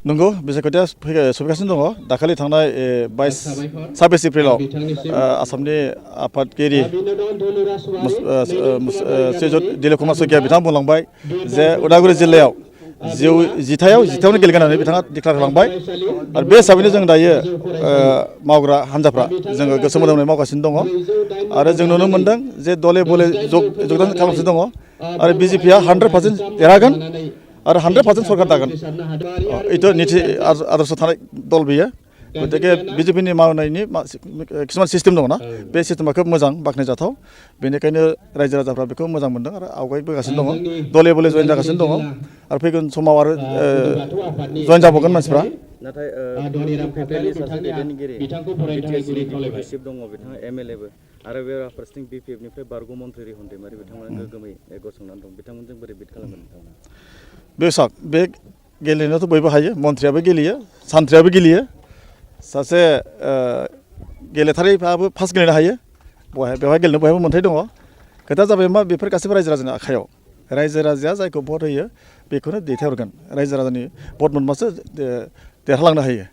नंगौ बिसायख'थिया सफैगासिनो दङ दाखालि थांनाय 26 एप्रिलाव आसामनि आफादगिरि श्रीयुत दिलीप कुमार शइकिया बिथाङा बुंलांबाय जे उदालगुरि जिल्लायाव जिथायावनो गेलेगोन होननानै बिथाङा डिक्लेयार खालामबाय आरो बे हिसाबैनो जों दायो मावग्रा हान्जाफ्रा जोङो गोसो मोदोमै मावगासिनो दङ आरो जों नुनो मोन्दों जे दले बले जगदान खालामगासिनो दङ आरो बिजेपिआ 100% देरहागोन आरो 100% सरकार दागोन एथ' निथि आदर्श थानाय दल बेयो गतिके बिजेपिनि मावनायनि किसुमान सिस्टेम दङ ना बे सिस्टेमा खोब मोजां बाख्नायजाथाव बेनिखायनो रायजो राजाफ्रा बेखौ मोजां मोन्दों आरो आवगायबोगासिनो दङ दले बले जयेन जागासिनो दङ आरो फैगोन समाव आरो जयेन जाबावगोन मानसिफ्रा नाथाय इउपिपिएलनि सासे दैदेनगिरि बिटिएसनि चिफ दङ बिथाङा एमएलएबो आरो बेराफारसेथिं बिपिएफनिफ्राय बारग' मन्त्रि रिहन दैमारि बिथांमोना गोग्गोमै गसंनानै दं बिथांमोनजों बोरै बिद खालामगोन नोंथांमोना बे गेलेनायाथ' बयबो हायो मन्थ्रियाबो गेलेयो सान्थ्रियाबो गेलेयो सासे गेलेथारिफ्राबो फार्स्ट गेलेनो हायो बेवहाय गेलेनो बयहाबो मोन्थाय दङ खोथाया जाबाय मा बेफोर गासैबो रायजो राजानि आखायाव रायजो राजाया जायखौ भट होयो बेखौनो दैथायहरगोन रायजो राजानि भट मोनबासो देरहालांनो हायो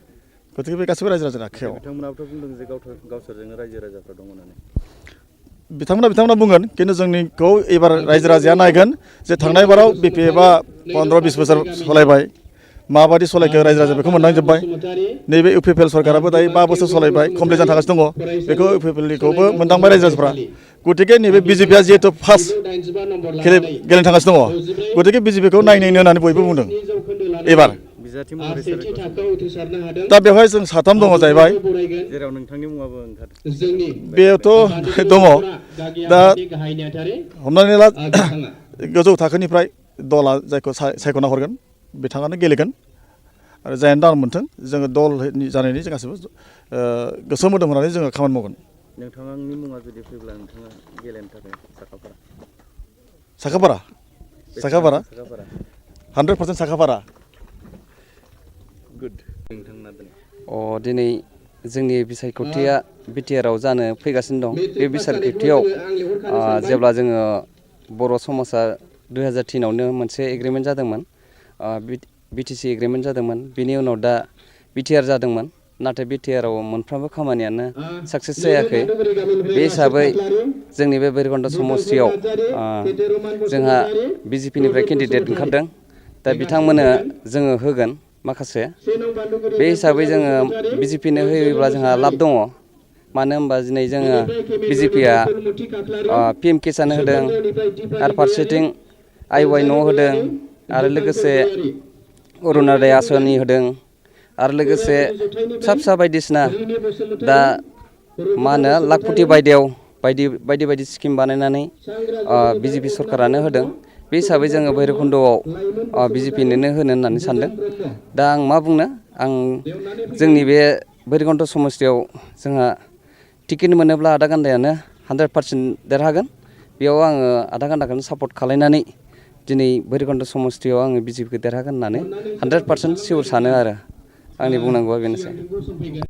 गतिके बे गासैबो रायजो राजानि आखायाव बिथांमोनाबोथ' बुंदों जे गावसोरजोंनो रायजो राजाफ्रा दङ होननानै बिथांमोना बुंगोन खिन्थु जोंनिखौ एबार रायजो राजाया नायगोन जे थांनाय बाराव बिपिएफआ 15-20 बोसोर सलायबाय माबायदि सलायखो रायजो राजा बेखौ मोननांजोब्बाय नैबे इउपिपिएल सरकाराबो दायो 5 बोसोर सलायबाय कमप्लिट जानो थागासिनो दङ बेखौ इउपिपिएलनिखौबो मोनदांबाय रायजो राजाफ्रा गतिके नैबे बिजेपिआ जिहेतु फार्स्ट गेलेनो थांगासिनो दङ गतिके बिजेपिखौ नायनायनो होननानै बयबो बुंदों एबार दा बेवहाय जों साथाम दङ जाहैबाय जेराव नोंथांनि मुङाबो ओंखारदों बेथ' दङ दा हमनानै ला गोजौ थाखोनिफ्राय दला जायखौ सायख'ना हरगोन बिथाङानो गेलेगोन आरो जायानो दान मोनथों जोङो दलनि जानायनि जों गासैबो गोसो मोदोम होनानै जोङो खामानि मावगोन नोंथांनि मुङा जुदि फैब्ला नोंथाङा गेलेनो थाखाय साखाफारा 100% साखाफारा गुड दिनै जोंनि बिसायख'थिया बिटिआरआव जानो फैगासिनो दं बे बिसायख'थियाव जेब्ला जोङो बर' समाजा 2003आवनो मोनसे एग्रिमेन्ट जादोंमोन बिटिसि एग्रिमेन्ट जादोंमोन बिनि उनाव दा बिटिआर जादोंमोन नाथाय बिटिआरआव मोनफ्रोमबो खामानियानो साक्सेस जायाखै बे हिसाबै जोंनि बे भैरबकुन्द समस्तियाव जोंहा बिजेपिनिफ्राय केन्डिडेट ओंखारदों दा बिथांमोननो जोङो होगोन माखासे बे हिसाबै जोङो बिजेपिनो होयोब्ला जोंहा लाब दङ मानो होनबा दिनै जोङो बिजेपिआ पिएम किसान होदों आरो फारसेथिं आइवाइ न' होदों आरो लोगोसे अरुनदय आसनि होदों आरो लोगोसे फिसा बायदिसिना दा मा होनो लाखपति बायदियाव बायदि स्किम बानायनानै बिजेपि सरकारानो होदों बे हिसाबै जोङो भैरबकुन्दआव बिजेपिनोनो होनो होननानै सानदों दा आं मा बुंनो जोंनि बे भैरबकुन्द समस्तियाव जोंहा टिकेट मोनोब्ला आदा गान्दायानो 100% देरहागोन बेयाव आङो आदा गान्दाखौनो सापर्ट खालायनानै दिनै भैरबकुन्द समस्तियाव आङो बिजेपिखौ देरहागोन होननानै 100% सियर सानो आरो आंनि बुंनांगौआ बेनोसै